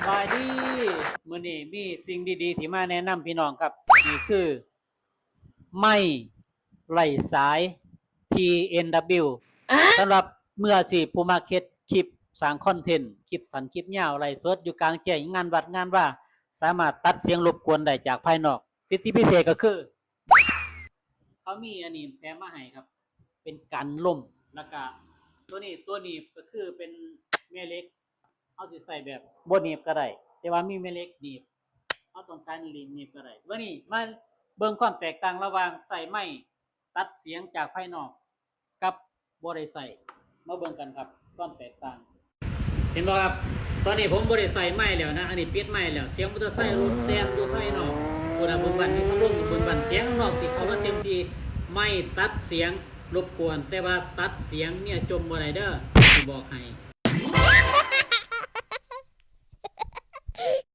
ສະບາຍດີ ມື້ນີ້ມີສິ່ງດີໆທີ່ມາແນະນຳພີ່ນ້ອງຄັບ ນີ້ຄືໄມໄຮ້ສາຍ ທີເອັນດັບເບິນ ສຳລັບມືອາຊີບຜູ້ມັກເຮັດຄລິບສ້າງຄອນເທັນ ຄລິບສັ້ນຄລິບຍາວ ໄລຟ໌ສົດຢູ່ກາງແຈ້ງ ງານວັດງານວາ ສາມາດຕັດສຽງລົບກວນໄດ້ຈາກພາຍນອກ. ສິດທິພິເສດກໍຄື ເຂົາມີອັນນີ້ແຖມມາໃຫ້ຄັບ ເປັນກັນລົມ ແລ້ວກະໂຕນີ້ ຕົວໜີບກໍຄືເປັນແມ່ເຫຼັກ ເຮົາຊິໃຊ້ແບບບໍ່ໜີບກໍໄດ້ ແຕ່ວ່າມີແມ່ເຫຼັກໜີບ ເຮົາຕ້ອງການໜີບກໍໄດ້. ວັນນີ້ມາເບິ່ງຄວາມແຕກຕ່າງລະຫວ່າງໃຊ້ໄມຕັດສຽງຈາກພາຍນອກກັບບໍ່ໄດ້ໃຊ້ ມາເບິ່ງກັນຄັບ ຄວາມແຕກຕ່າງ ເຫັນບໍ່ຄັບ? ຕອນນີ້ຜົມບໍ່ໄດ້ໃຊ້ໄມແລ້ວນະ ອັນນີ້ປິດໄມແລ້ວ ສຽງມໍເຕີໄຊລົດແລ່ນຢູ່ພາຍນອກ ພຸ້ນນະ ບຶ້ນບັ້ນຢູ່ພັດລົມ ບຶ້ນບັ້ນ ສຽງຂ້າງນອກຊິເຂົ້າມາເຕັມທີ່. ໄມຕັດສຽງລົບກວນ ແຕ່ວ່າຕັດສຽງເມຍຈົ່ມບໍ່ໄດ້ເດີ ຊິບອກໃຫ້.